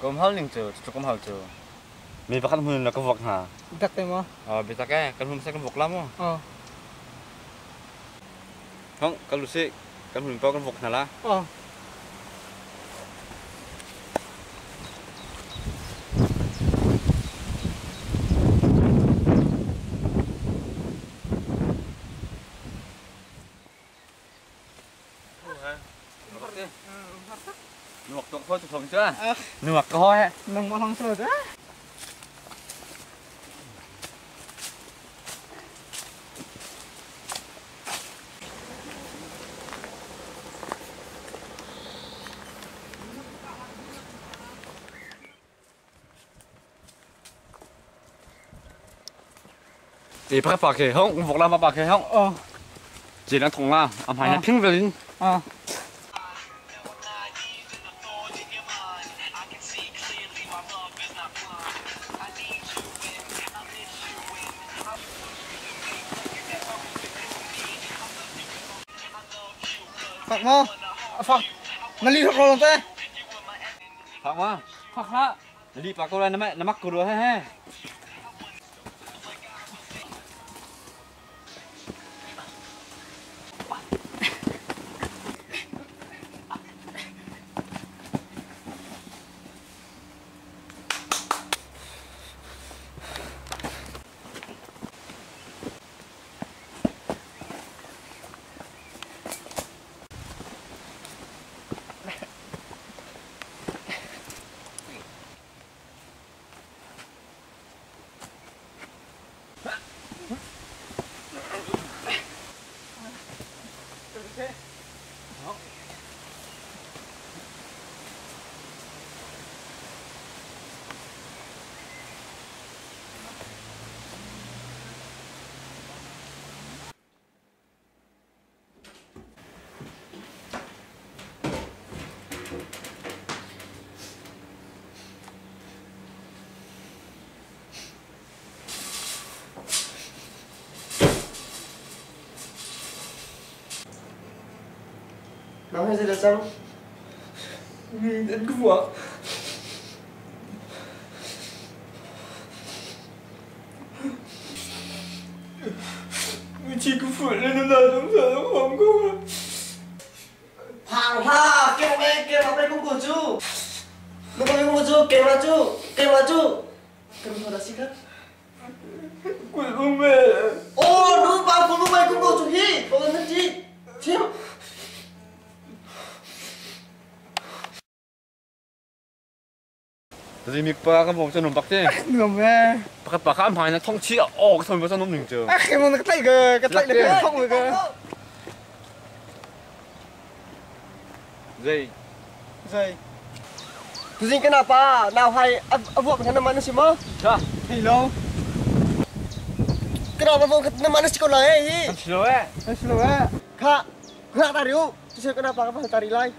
Ka um hal ning cu, cucu ka um hal cu. Mi pakhat hmun in ka vuak hna. Biatak te maw? Biatak e, kan hmun kan vuak la mu. Oh. Hong, kal usih. Kan hmun paoh kan vuak hna la. Oh. Nuak tuk ho tu thong chu. Nuak ka ho he. Nang mo hong so da. Ti pakhat pa khi hong vok la ma pa khi hong. Oh. Ci lang thong la am hai na phing velin. Ah. Fak maw? Fak. Na li hrok lo te. Fak ma? Fak hlah. Na li pa ko lai na mak ko he he. Nang hi zeidah cang? An ka vuak. Mithi ka fuh le na na dong sa dong hong ko. Phang hlah, keng me keng ma pe kung cu. Na pe kung cu, keng ma cu, keng ma cu. Kan ho da si ka? Kul bung me. Oh, nu pa kul bung me kung cu hi. Ko na ti. Thim. Zimik pa kan vong cu bak te. Nuam e. Pakhat pa kha an hmai na thong chi aw ka thon ba nom ning cu. Ah khi mon ka tlaih ka ka tlaih le ka thong le ka. Zei. Zei. Tuzing kana pa nau hai a vuak na man si ma? Tha. Thei lo. Kana ba vuak na man si ko lai hi. Kan si lo e. Kan si lo e. Kha kha tari u. Tu se kana pa ka tari lai.